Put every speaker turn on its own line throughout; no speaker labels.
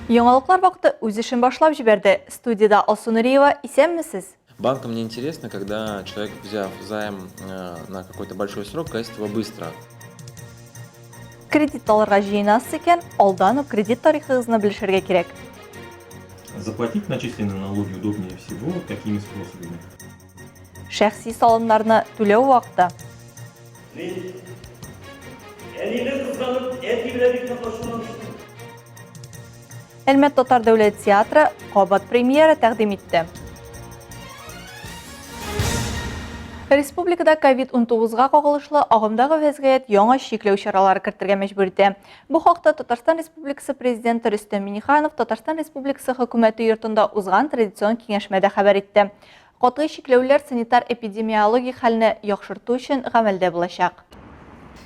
Яңалыклар вакыты үз эшен башлап җибәрде. Студиядә Алсу Нуриева, исәнмесез!
Банкам не интересно, когда человек, взяв займ на какой-то большой срок, гасит его быстро.
Кредит алырга җыенасыз икән, алдан ук кредит тарихыгызны белешергә кирәк.
Заплатить начисленные налоги удобнее всего такими способами.
Шәхси салымнарны түләү вакыты.
Мин әнине кызганып, әти белән бик нык ачуланыштым.
Әлмәт татар дәүләт театры кабат премьера тәкъдим итте. Республикада COVID-19-га кагылышлы агымдагы вәзгыять яңа чикләү чаралары кертергә мәҗбүр итә. Бу хакта Татарстан Республикасы Президенты Рөстәм Миңнеханов Татарстан Республикасы Хөкүмәте йортында узган традицион киңәшмәдә хәбәр итте. Катгый чикләүләр санитар-эпидемиологик хәлне яхшырту өчен гамәлдә булачак.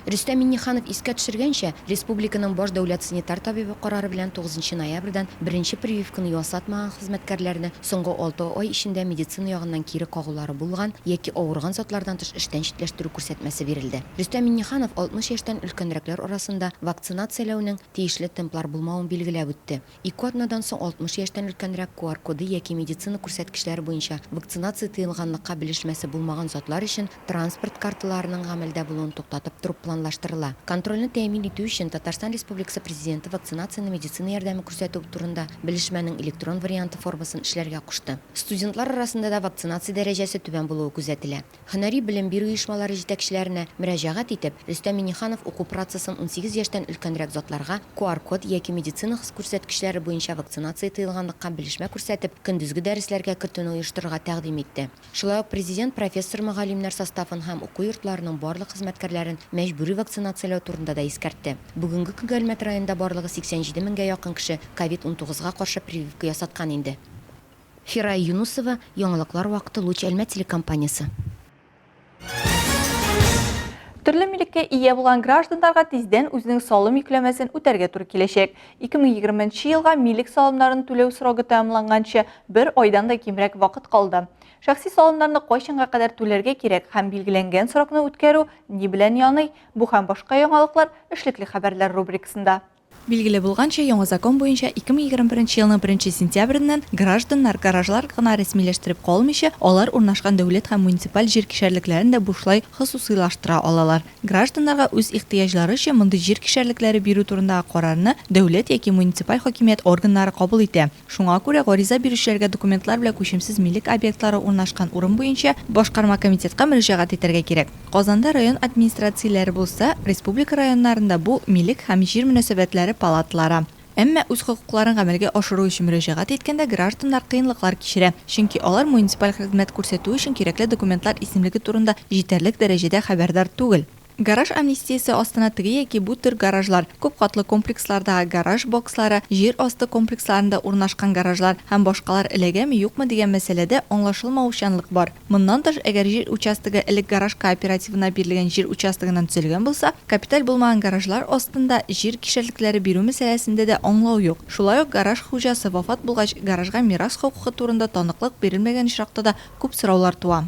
Рөстәм Миңнеханов искә төшергәнчә, республиканың баш дәүләт санитар табибы карары белән тугызынчы ноябрьдән беренче прививканы ясатмаган хезмәткәрләрне соңгы алты ай эчендә медицина ягыннан кире кагулары булган яки авырган затлардан тыш эштән читләштерү күрсәтмәсе бирелде. Рөстәм Миңнеханов 60 яшьтән өлкәнрәкләр арасында вакцинацияләүнең тиешле темплар булмавын билгеләп үтте. Ике атнадан соң 60 яшьтән өлкәнрәк QR-коды яки медицина күрсәткечләре буенча вакцинация тыелганлыкка белешмәсе булмаган затлар өчен транспорт карталарының гамәлдә булуын туктатып тору планлаштырыла. Контрольне тәэмин итү өчен Татарстан Республикасы Президенты вакцинацияне медицина ярдәме күрсәтү турында белешмәнең электрон варианты формасын эшләргә кушты. Студентлар арасында да вакцинация дәрәҗәсе түбән булуы күзәтелә. Һөнәри белем бирү оешмалары җитәкчеләренә мөрәҗәгать итеп, Рөстәм Миңнеханов уку процессын 18 яшьтән өлкәнрәк затларга QR-код яки медицина күрсәткечләре буенча вакцинация тыелганлыкка белешмә күрсәтеп, көндезге дәресләргә кертүне оештырырга тәкъдим итте. Шулай ук Президент профессор-мөгаллимнәр составын һәм уку йортларының барлык хезмәткәрләрен мәҗбүри вакцинацияләү турында да искәртте. Бүгенге көнгә Әлмәт районында барлыгы 87 меңгә якын кеше ковид 19 га каршы прививка ясаткан инде. Фирая Юнусова, Яңалыклар вакыты, Луч Әлмәт телекомпаниясе.
Төрле милеккә ия булган гражданнарга тиздән үзенең салым йөкләмәсен үтәргә туры киләчәк. 2020 елга милек салымнарын түләү срогы тәмамланганчы бер айдан да кимрәк вакыт калды. Шәхси салымнарны кайчанга кадәр түләргә кирәк һәм билгеләнгән срокны үткәрү ни белән яный, бу һәм башка яңалыклар Эшлекле хәбәрләр рубрикасында.
Билгеле булганча, яңа закон буенча 2021 елның беренче сентябреннән гражданнар гаражлар гына рәсмиләштереп калмыйча, алар урнашкан дәүләт һәм муниципаль җир кишәрлекләрен дә бушлай хосусыйлаштыра алалар. Гражданнарга үз ихтыяҗлары өчен мондый җир кишәрлекләре бирү турындагы карарны дәүләт яки муниципаль хакимият органнары кабул итә. Шуңа күрә гариза бирүчеләргә документлар белән күчемсез милек объектлары урнашкан урын буенча Башкарма комитетка мөрәҗәгать итәргә кирәк. Казанда район администрацияләре булса, республика районнарында бу, милек һәм җир мөнәсәбәтләре палаталары. Әмма үз хокукларын гамәлгә ашыру өчен мөрәҗәгать иткәндә гражданнар кыенлыклар кичерә, чөнки алар муниципаль хезмәт күрсәтү өчен кирәкле документлар исемлеге турында җитәрлек дәрәҗәдә хәбәрдар түгел. Гараж амнистиясе астына теге яки бу төр гаражлар, күп катлы комплекслардагы гараж бокслары, җир асты комплексларында урнашкан гаражлар һәм башкалар эләгәме-юкмы дигән мәсьәләдә аңлашылмаучанлык бар. Моннан тыш, әгәр җир участогы элек гараж кооперативына бирелгән җир участогыннан төзелгән булса, капиталь булмаган гаражлар астында җир кишәрлекләре бирү мәсьәләсендә дә аңлау юк. Шулай ук гараж хуҗасы вафат булгач, гаражга мирас хокукы турында таныклык бирелмәгән очракта да күп сораулар туа.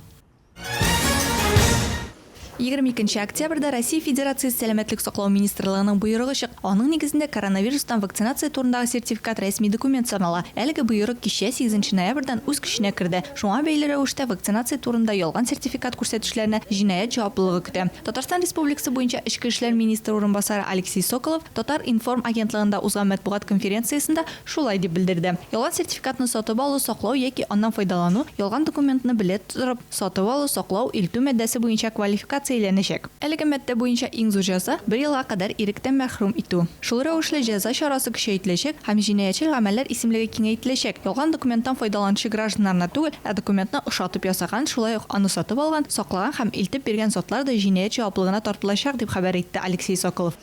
22 нче октябрьдә Россия Федерациясе Сәламәтлек саклау министрлыгының боерыгы чык. Аның нигезендә коронавирустан вакцинация турындагы сертификат рәсми документ санала. Әлеге боерык кичә, сигезенче ноябрьдән үз көченә керде. Шуңа бәйле рәвештә вакцинация турында ялган сертификат күрсәтүчеләрне җинаять җаваплылыгы көтә. Татарстан Республикасы буенча эчке эшләр министры урынбасары Алексей Соколов Татар-информ агентлыгында узган матбугат конференциясендә шулай дип белдерде. Ялган сертификатны сатып алу, саклау яки аннан файдалану, ялган документны белә торып, сатып алу, саклау, илтү маддәсе буенча квалификацияләнәчәк. Әлеге маддә буенча иң зур җәза, бер елга кадәр иректән мәхрүм итү. Шул рәвешле җәза чарасы көчәйтеләчәк һәм җинаятьчел гамәлләр исемлеге киңәйтеләчәк. Ялган документтан файдаланучы гражданнарны түгел, ә документны ошатып ясаган, шулай ук аны сатып алган, саклаган һәм илтеп биргән затлар да җинаять җаваплылыгына тартылачак, дип хәбәр итте Алексей Соколов.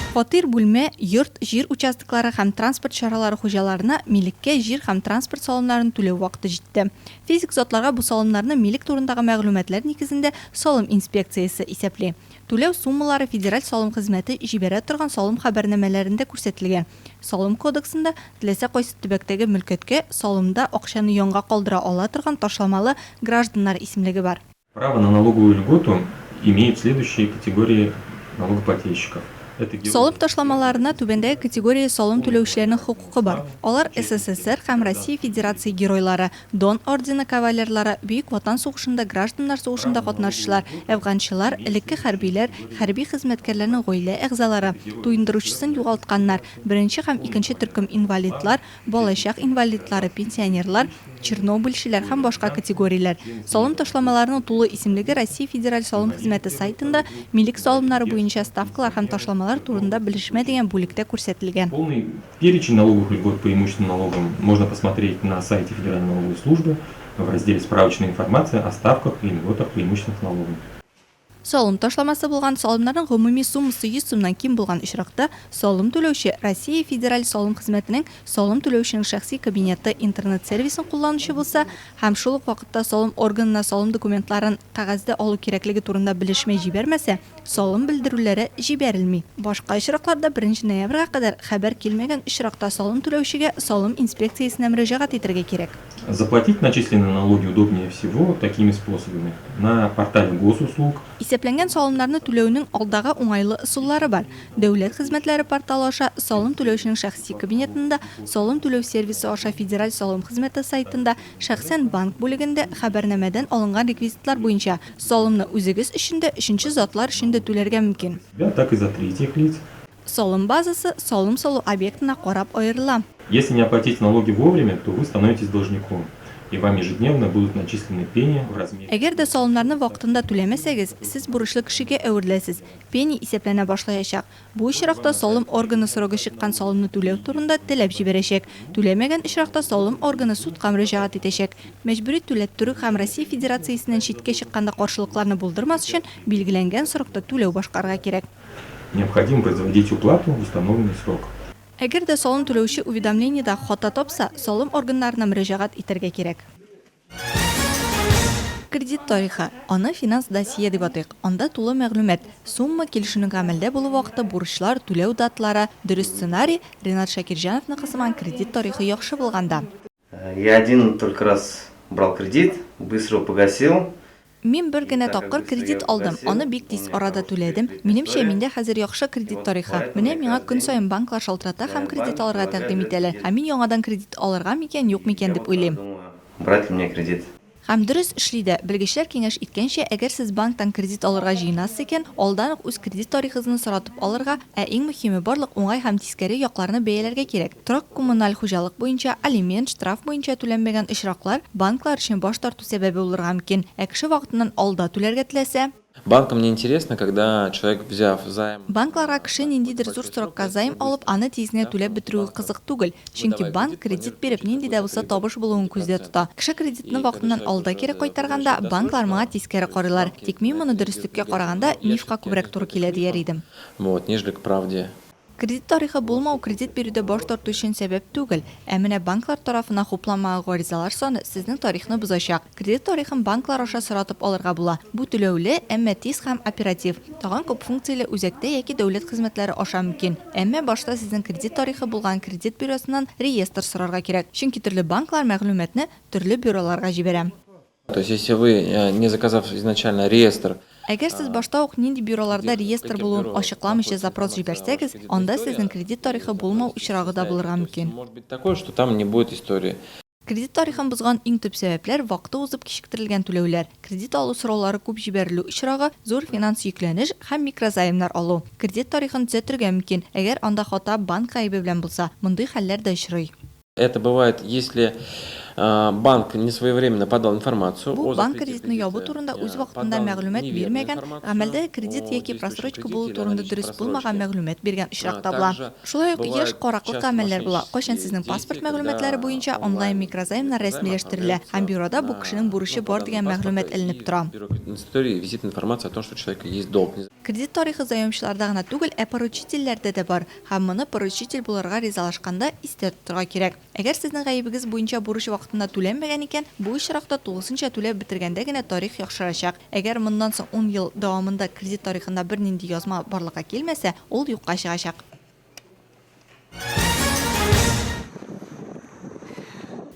Фатир, бүлмә, йорт, җир участоклары һәм транспорт чаралары хуҗаларына милеккә җир һәм транспорт салымнарын түләү вакыты җитте. Физик затларга бу салымнарны милек турындагы мәгълүматлар нигезендә салым инспекциясе исәпли. Түләү суммалары Федераль салым хезмәте җибәрә торган салым хәбәрнамәләрендә күрсәтелгән. Салым кодексында теләсә кайсы төбәктәге мөлкәткә салымда акчаны янга калдыра ала торган ташламалы гражданнар исемлеге бар.
Право на налоговую льготу имеют следующие категории налогоплательщиков.
Салым ташламаларына түбәндәге категория салым түләүчеләрнең хокукы бар. Алар СССР һәм Россия Федерация Геройлары, Дон ордены кавалерлары, Бөек Ватан сугышында, гражданнар сугышында катнашучылар, әфганчылар, элекке хәрбиләр, хәрби хезмәткәрләрнең гаилә әгъзалары, туендыручысын югалтканнар, беренче һәм икенче төркем инвалидлар, балачак инвалидлары, пенсионерлар, чернобыльчеләр һәм башка категорияләр. Салым ташламаларының тулы исемлеге Россия Федераль салым хезмәте сайтында Милек салымнары буенча ставкалар һәм ташламалар турында белешмә дигән бүлектә күрсәтелгән.
Полный перечень налоговых льгот по имущественным налогам можно посмотреть на сайте Федеральной налоговой службы в разделе «Справочная информация о ставках и льготах по имущественным налогам».
Салым ташламасы булган салымнарның гомуми суммасы 100 сумнан ким булган очракта, салым түләүче Россия Федераль салым хезмәтенең салым түләүченең шәхси кабинеты интернет-сервисын кулланучы булса һәм шул ук вакытта салым органына салым документларын кәгазьдә алу кирәклеге турында белешмә җибәрмәсә, салым белдерүләре җибәрелми. Башка очракларда беренче ноябрьгә кадәр хәбәр килмәгән очракта салым түләүчегә салым инспекциясенә мөрәҗәгать итәргә кирәк.
Заплатить начисленные налоги удобнее всего такими способами. На портале госуслуг.
Исәпләнгән салымнарны түләүнең алдагы уңайлы ысуллары бар, Дәүләт хезмәтләре порталы аша, салым түләүченең шәхси кабинетында, салым түләү сервисы аша Федераль салым хезмәте сайтында, шәхсән банк бүлегендә, хәбәрнамәдән алынган реквизитлар буенча. Салымны үзегез өчен дә, өченче затлар өчен дә түләргә мөмкин.
Себя, так и за третьих лиц.
Салым базасы салым салу объектына карап аерыла.
Если не оплатить налоги вовремя, то вы становитесь должником, и вам ежедневно будут начислены пени в размере.
Әгәр дә салымнарны вакытында түләмәсәгез, сез бурычлы кешегә әвереләсез, пени исәпләнә башлаячак. Бу очракта салым органы срогы чыккан салымны түләү турында таләп җибәрәчәк. Түләмәгән очракта салым органы судка мөрәҗәгать итәчәк. Мәҗбүри түләттерү һәм Россия Федерациясеннән читкә чыкканда каршылыкларны булдырмас өчен, билгеләнгән срокта түләү башкарырга кирәк.
Необходимо производить уплату в установленный срок.
Әгәр дә салым түләүче уведомлениедә хата тапса, салым органнарына мөрәҗәгать итәргә кирәк. Кредит тарихы, аны финанс досье дип атыйк, анда тулы мәгълүмат, сумма, килешүнең гамәлдә булу вакыты, бурычлар, түләү даталары, дөрес сценарий, Ринат Шакирҗановныкы сыман кредит тарихы яхшы булганда.
Я один только раз брал кредит, быстро его погасил.
Мин бер генә тапкыр кредит алдым, аны бик тиз арада түләдем. Минемчә, миндә хәзер яхшы кредит тарихы. Менә миңа көн саен банклар шалтырата һәм кредит алырга тәкъдим итәләр. Ә мин яңадан кредит алырга микән, юк микән дип уйлыйм.
Брать ли мне кредит?
Һәм дөрес эшли дә. Белгечләр киңәш иткәнчә, әгәр сез банктан кредит алырга җыенасыз икән, алдан ук үз кредит тарихыгызны соратып алырга, ә иң мөһиме, барлык уңай һәм тискәре якларны бәяләргә кирәк. Торак-коммуналь хуҗалык буенча, алимент, штраф буенча түләнмәгән очраклар банклар өчен баш тарту сәбәбе булырга мөмкин. Ә кеше вакытыннан алда түләргә теләсә?
Банкам не интересно, когда человек, взяв займ.
Банкларга кеше ниндидер зур срокка займ алып, аны тиз генә түләп бетерүе кызык түгел. Чөнки банк, кредит биреп, нинди дә булса табыш булуын күздә тота. Кеше кредитны вакытыннан алда кире кайтарганда, банклар моңа тискәре карыйлар. Тик мин моны дөреслеккә караганда, мифка күбрәк туры килә дияр идем.
Вот, нежели к правде.
Кредит тарихы булмау кредит бирүдә баш тарту өчен сәбәп түгел. Ә менә банклар тарафыннан хупламаган гаризалар саны сезнең тарихны бозачак. Кредит тарихын банклар аша соратып алырга була. Бу түләүле, әмма тиз һәм оператив. Тагын күпфункцияле үзәктә яки дәүләт хезмәтләре аша мөмкин. Әмма башта сезнең кредит тарихы булган кредит бюросыннан реестр сорарга кирәк. Чөнки төрле банклар мәгълүматны төрле бюроларга җибәрә.
То есть, если вы, э, не заказав изначально реестр,
Әгәр сез башта ук нинди бюроларда реестр булуын ачыкламыйча запрос җибәрсәгез, анда сезнең кредит тарихы булмау очрагы да булырга мөмкин.
Может быть такое, что там не будет истории.
Кредит тарихын бозган иң төп сәбәпләр, вакыты узып кичектерелгән түләүләр, кредит алу сораулары күп җибәрелү очрагы, зур финанс йөкләнеш һәм микрозаймнар алу. Кредит тарихын төзәтергә мөмкин, әгәр анда хата банк гаебе белән булса, мондый хәлләр дә очрый.
Это бывает, если банк не своевременно подал информацию
Бу банк кредитны ябу турында үз вакытында мәгълүмат бирмәгән, гамәлдәге кредит яки просрочка булу турында дөрес булмаган мәгълүмат биргән очракта була. Шулай ук еш караклык гамәлләр була, кайчан сезнең паспорт мәгълүматлары буенча онлайн микрозаймнар рәсмиләштерелә һәм бюрода бу кешенең бурычы бар дигән мәгълүмат эленеп тора.
Висит информация о том, что у человека есть долг.
Кредит тарихы заемщикларда гына түгел, ә поручительләрдә дә бар. Һәм моны поручитель булырга ризалашканда истә тотырга кирәк. Әгәр сезнең гаебегез буенча бурыч вакытында түләнмәгән икән, бу очракта тулысынча түләп бетергәндә генә тарих яхшырачак. Әгәр моннан соң ун ел дәвамында кредит тарихында бернинди язма барлыкка килмәсә, ул юкка чыгачак.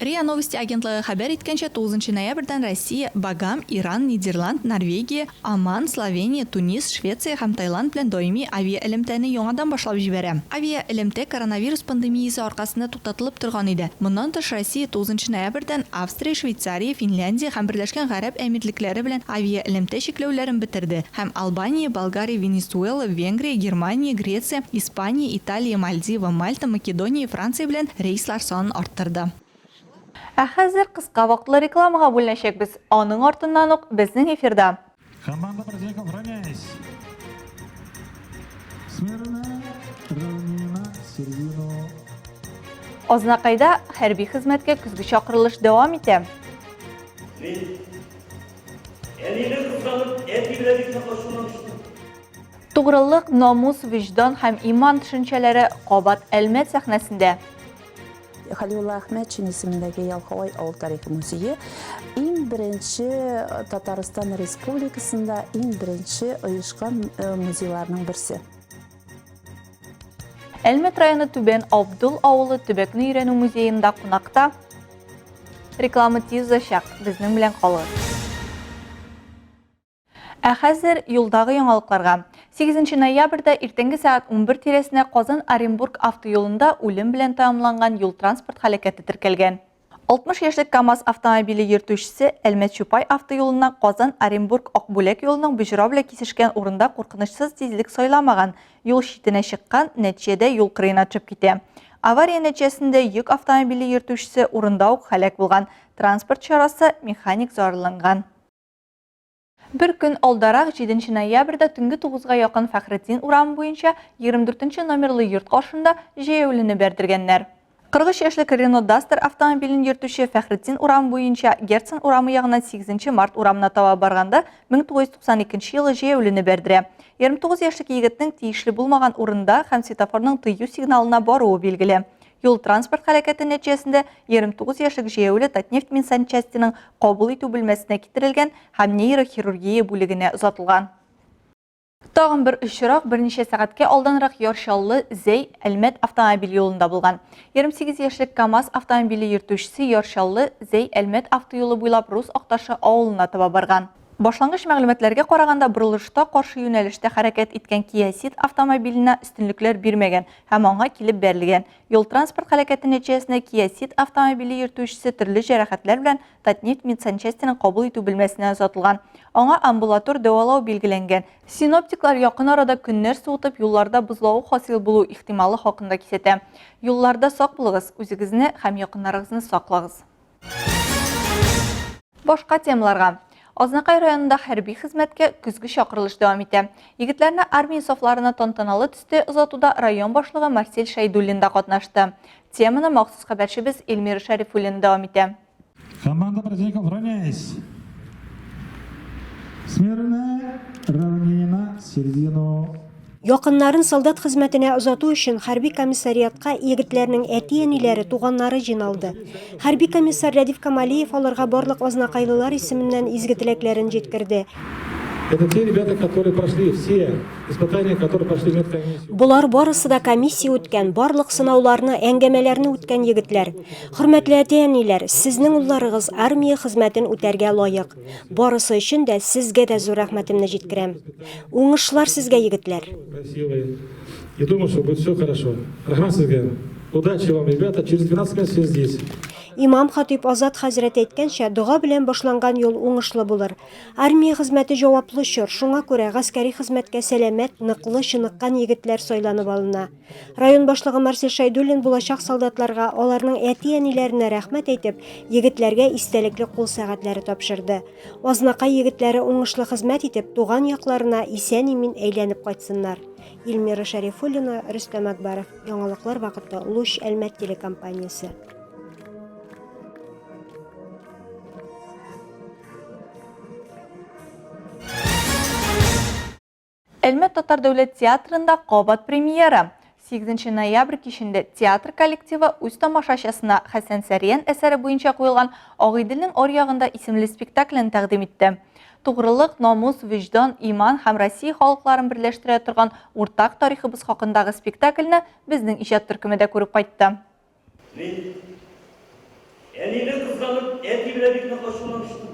РИА Новости агентлыгы хәбәр иткәнчә, 9 ноябрьдән Россия Багам, Иран, Нидерланд, Норвегия, Оман, Словения, Тунис, Швеция һәм Таиланд белән даими авиаэлемтәне яңадан башлап җибәрә. Авиаэлемтә коронавирус пандемиясе аркасында туктатылып торган иде. Моннан тыш, Россия 9 ноябрьдән Австрия, Швейцария, Финляндия һәм Берләшкән Гарәп Әмирлекләре белән авиаэлемтә чикләүләрен бетерде һәм Албания, Болгария, Венесуэла, Венгрия, Германия, Греция, Испания, Италия, Мальдива, Мальта, Македония, Франция белән рейслар санын арттырды.
Ә хәзер кыска вакытлы рекламага бүленәчәкбез. Аның артыннан ук безнең эфирда.
Команда противников равняясь. Смирно, равнина, середину.
Азнакайда хәрби хезмәткә көзге чакырылыш дәвам итә.
Мин әнине кызганып, әти белән бик нык ачуланыштым.
Тугрылык, намус, вөҗдан һәм иман төшенчәләре кабат Әлмәт сәхнәсендә.
Хәлиулла Әхмәтшин исемендәге Ялкауай авыл тарихы музее иң беренче Татарстан Республикасында иң беренче оешкан музейларның берсе.
Әлмәт районы Түбән Абдул авылы төбәкне өйрәнү музеенда кунакта. Реклама тиз узачак, безнең белән калыгыз. Ә хәзер юлдагы яңалыкларга. 8 ноябрьдә иртәнге сәгать 11 тирәсенә Казан-Оренбург автоюлында үлем белән тәмамланган юл-транспорт һәлакәте теркәлгән. 60 яшьлек КАМАЗ автомобиле йөртүчесе Әлмәт-Чупай автоюлыннан Казан-Оренбург-Акбүләк юлының боҗра белән кисешкән урында куркынычсыз тизлек сайламаган, юл читенә чыккан, нәтиҗәдә юл кырыена төшеп китә. Авария нәтиҗәсендә йөк автомобиле йөртүчесе урында ук һәлак булган, транспорт чарасы механик зарарланган. Бер көн алдарак, 7 ноябрьдә төнге тугызга якын Фәхретдин урамы буенча 24 нче номерлы йорт каршында җәяүлене бәрдергәннәр. 43 яшьлек Рено Дастер автомобилен йөртүче Фәхретдин урамы буенча Герцен урамы ягыннан 8 нче март урамына таба барганда 1992 елы җәяүлене бәрдерә. 29 яшьлек егетнең тиешле булмаган урында һәм светофорның тыю сигналына баруы билгеле. Юл-транспорт һәлакәте нәтиҗәсендә 29 яшьлек җәяүле Татнефть медсанчастеның кабул итү бүлмәсенә китерелгән һәм нейрохирургия бүлегенә озатылган. Тагын бер очрак берничә сәгатькә алданрак Яр Чаллы, Зәй, Әлмәт автомобиль юлында булган. 28 яшьлек КАМАЗ автомобиле йөртүчесе Яр Чаллы, Зәй, Әлмәт автоюлы буйлап Рус Акташы авылына таба барган. Башлангыч мәгълүматларга караганда, борылышта каршы юнәлештә хәрәкәт иткән Kia Ceed автомобиленә өстенлекләр бирмәгән һәм аңа килеп бәрелгән. Юл-транспорт һәлакәте нәтиҗәсендә Kia Ceed автомобиле йөртүчесе төрле җәрәхәтләр белән Татнефть медсанчастеның кабул итү бүлмәсенә озатылган. Аңа амбулатор дәвалау билгеләнгән. Синоптиклар якын арада көннәр суытып, юлларда бозлавык хасил булу ихтималы хакында кисәтә. Юлларда сак булыгыз, үзегезне һәм якыннарыгызны саклагыз. Башка темаларга. Азнакай районында хәрби хезмәткә көзге чакырылыш дәвам итә. Егетләрне армия сафларына тантаналы төстә озатуда район башлыгы Марсель Шәйдуллин да катнашты. Теманы махсус хәбәрчебез Эльмира Шәрифуллина дәвам итә.
Команда противников равняясь. Смирно, равнина, середину.
Якыннарын солдат хезмәтенә озату өчен хәрби комиссариатка егетләрнең әти-әниләре, туганнары җыйналды. Хәрби комиссар Рәдиф Камалиев аларга барлык азнакайлылар исеменнән изге теләкләрен җиткерде.
Это те ребята, которые прошли все испытания, которые прошли медкомиссию.
Болар барысы да комиссия үткән, барлык сынауларны, әңгәмәләрне үткән егетләр. Хөрмәтле әти-әниләр, сезнең улларыгыз армия хезмәтен үтәргә лаек. Барысы өчен дә сезгә дә зур рәхмәтемне җиткерәм. Уңышлар сезгә, егетләр!
Красивые. И думаю, что будет все хорошо. Рәхмәт сезгә. Удачи вам, ребята. Через 12 минут все здесь.
Имам-хатыйп Азат хәзрәт әйткәнчә, дога белән башланган юл уңышлы булыр. Армия хезмәте җаваплы чор, шуңа күрә гаскәри хезмәткә сәламәт, ныклы, чыныккан егетләр сайланып алына. Район башлыгы Марсель Шәйдуллин булачак солдатларга, аларның әти-әниләренә рәхмәт әйтеп, егетләргә истәлекле кул сәгатьләре тапшырды. Азнакай егетләре уңышлы хезмәт итеп, туган якларына исән-имин әйләнеп кайтсыннар. Эльмира Шәрифуллина, Рөстәм Акбаров. Яңалыклар вакыты, Луч Әлмәт телекомпаниясе.
Әлмәт татар дәүләт театрында кабат премьера. 8 ноябрь кичендә театр коллективы үз тамашачысына Хәсән Сәриян әсәре буенча куелган Агыйделнең аръягында исемле спектаклен тәкъдим итте. Тугрылык, намус, вөҗдан, иман һәм Россия халыкларын берләштерә торган уртак тарихыбыз хакындагы спектакльне безнең иҗат төркеме дә күреп кайтты.
Мин Әнине кызганып, әти белән бик нык ачуланыштым.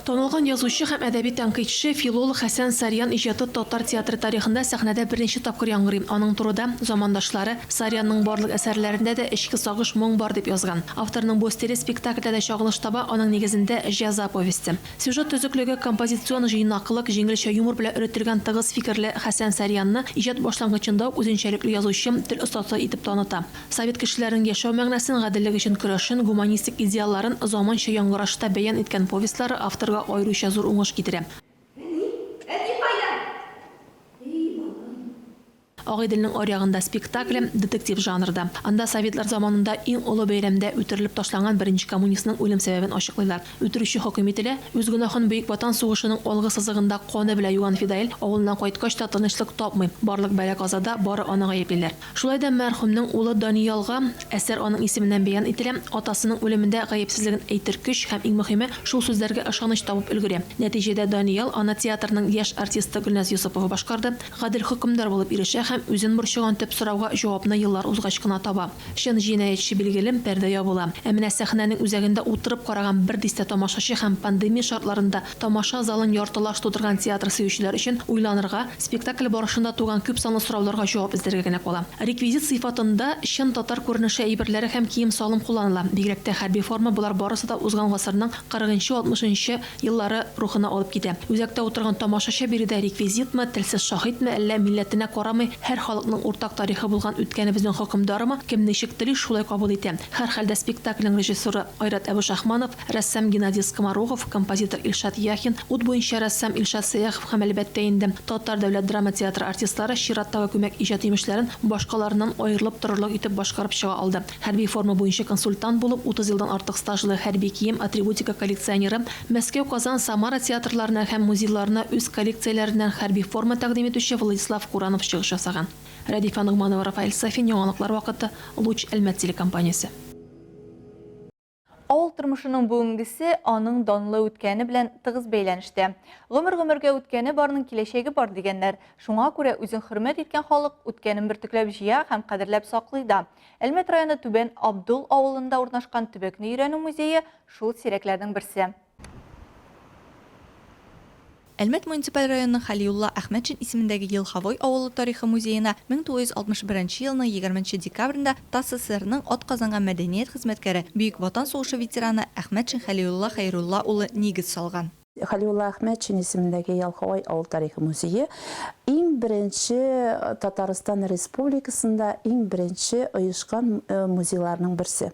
Танылган язучы һәм әдәби тәнкыйтьче, филолог Хәсән Сарьян иҗаты татар театры тарихында сәхнәдә беренче тапкыр яңгырый. Аның турыда замандашлары, Сарьянның барлык әсәрләрендә дә эчке сагыш, моң бар, дип язган. Авторның бу стиле спектакльдә дә чагылыш таба, аның нигезендә, Җәза повесте. Сюжет төзеклеге, композицион җыйнаклык, җиңелчә юмор белән өретелгән тыгыз фикерле Хәсән Сарьянны иҗат башлангычында ук үзенчәлекле язучы, тел остасы итеп таныта. Совет кешеләренең яшәү мәгънәсен, гаделлек өчен көрәшен, гуманистик идеалларын заманча яңгырашта бәян иткән повестьлары авторга аеруча зур уңыш китерә.
Әни? Әти кайда? Эй, балам.
Агыйделнең аръягында спектакле, детектив жанрда. Анда советлар заманында иң олы бәйрәмдә үтерелеп ташланган беренче коммунистның үлем сәбәбен ачыклыйлар. Үтерүче хөкем ителә, үз гөнаһын Бөек Ватан сугышының алгы сызыгында каны белән юган Фидаил авылына кайткач та тынычлык тапмый, барлык бәла-казада бары аны гаеплиләр. Шулай да мәрхүмнең улы Даниялга, әсәр аның исеменнән бәян ителә, атасының үлемендә гаепсезлеген әйтер көч һәм, иң мөһиме, шул сүзләргә ышаныч табып өлгерә. Нәтиҗәдә Даниял, аны театрның яшь артисты Гөлназ Йосыпова башкарды, гадел хөкемдар булып ирешә һәм үзен борчыган төп сорауга җавапны еллар узгач кына таба. Чын җинаятьче билгеле, пәрдә ябыла. Ә менә сәхнәнең үзәгендә утырып караган бер дистә тамашачы һәм пандемия шартларында тамаша залын яртылаш тутырган театр сөючеләр өчен уйланырга, спектакль барышында туган күпсанлы сорауларга җавап эзләргә генә кала. Реквизит сыйфатында чын татар күренеше әйберләре һәм кием-салым кулланыла. Бигрәк тә хәрби форма, болар барысы да узган гасырның кырыгынчы-алтмышынчы еллары рухына алып китә. Үзәктә утырган тамашачы биредә реквизитмы, телсез шаһитме, әллә милләтенә карамый һәр халыкның уртак тарихы булган үткәнебезнең хөкемдарымы, кем ничек тели, шулай кабул итә. Һәрхәлдә спектакльнең режиссеры Айрат Әбүшахманов, рәссам Геннадий Скоморохов, композитор Илшат Яхин, ут буенча рәссам Илшат Сәяхов һәм, әлбәттә инде, Татар дәүләт драма театры артистлары чираттагы күмәк иҗат имешләрен башкаларыннан аерылып торырлык итеп башкарып чыга алды. Хәрби форма буенча консультант булып, 30 елдан артык стажлы хәрби кием, атрибутика коллекционеры, Мәскәү, Казан, Самара театрларына һәм музейларына үз коллекцияләреннән хәрби форма тәкъдим итүче Владислав Куранов чыгыш ясаган. Рәдифә Ногманова, Рафаэль Сафин, Яңалыклар вакыты, Луч, Әлмәт телекомпаниясе.
Авыл тормышының бүгенгесе аның данлы үткәне белән тыгыз бәйләнештә. Гомер-гомергә үткәне барның киләчәге бар дигәннәр. Шуңа күрә үзен хөрмәт иткән халык үткәнен бөртекләп җыя һәм кадерләп саклый да. Әлмәт районы Түбән Абдул авылында урнашкан төбәкне өйрәнү музее шул сирәкләрнең берсе.
Әлмәт муниципаль районының Хәлиулла Әхмәтшин исемендәге Елховой авылы тарихы музеена 1961 елның 20 нче декабрендә ТАССРның атказанган мәдәният хезмәткәре, Бөек Ватан сугышы ветераны Әхмәтшин Хәлиулла Хәйрулла улы нигез салган.
Хәлиулла Әхмәтшин исемендәге Елховой авыл тарихы музее иң беренче Татарстан Республикасында иң беренче оешкан музейларның берсе.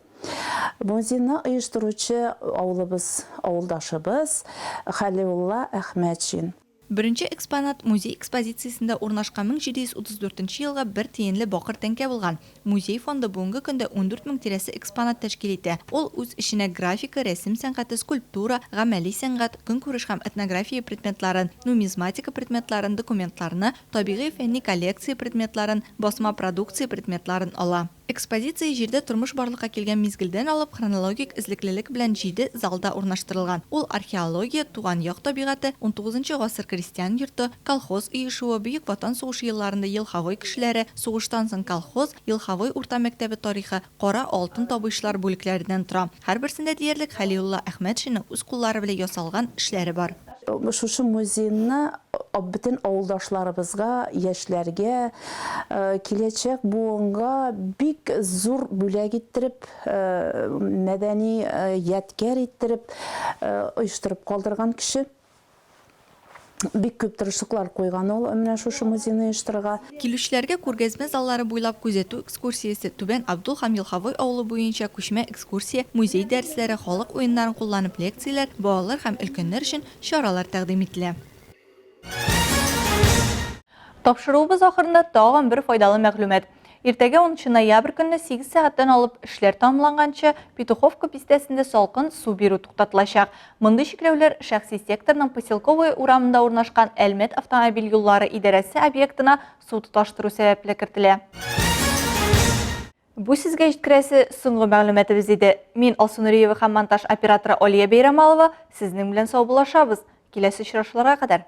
Музейны оештыручы авылыбыз, авылдашыбыз Хәлиулла Әхмәтшин.
Беренче экспонат музей экспозициясендә урнашкан 1734 нче елгы бер тиенле бакыр тәңкә булган. Музей фонды бүгенге көндә 14 мең тирәсе экспонат тәшкил итә. Ул үз эченә графика, рәсем сәнгате, скульптура, гамәли сәнгать, көнкүреш һәм этнография предметларын, нумизматика предметларын, документларны, табигый-фәнни коллекция предметларын, басма продукция предметларын ала. Экспозиция җирдә тормыш барлыкка килгән мизгелдән алып хронологик эзлеклелек белән җиде залда урнаштырылган. Ул археология, туган як табигате, унтугызынчы гасыр крестьян йорты, колхоз оешуы, Бөек Ватан сугышы елларында Елховой кешеләре, сугыштан соң колхоз, Елховой урта мәктәбе тарихы, кара алтын табучылар бүлекләреннән тора. Һәрберсендә диярлек Хәлиулла Әхмәтшинның үз куллары белән ясалган эшләре бар.
Шушы музейны бөтен авылдашларыбызга, яшьләргә, киләчәк буынга бик зур бүләк иттереп, мәдәни ядкәр иттереп оештырып калдырган кеше. Бик күп тырышлыклар куйган ул менә шушы музейны оештырырга.
Килүчеләргә күргәзмә заллары буйлап күзәтү экскурсиясе, Түбән Абдул һәм Елховой авылы буенча күчмә экскурсия, музей дәресләре, халык уеннарын кулланып лекцияләр, балалар һәм өлкәннәр өчен чаралар тәкъдим ителә.
Тапшыруыбыз ахырында тагын бер файдалы мәгълүмат. Иртәгә 10 ноябрь көнне 8 сәгатьтән алып эшләр тәмамланганчы Петуховка бистәсендә салкын су бирү туктатылачак. Мондый чикләүләр шәхси секторның Поселковая урамында урнашкан Әлмәт автомобиль юллары идарәсе объектына су тоташтыру сәбәпле кертелә. Бу сезгә җиткерәсе соңгы мәгълүматыбыз иде. Мин Алсу Нуриева һәм монтаж операторы Алия Бәйрәмалова сезнең белән саубуллашабыз. Киләсе очрашуларга кадәр.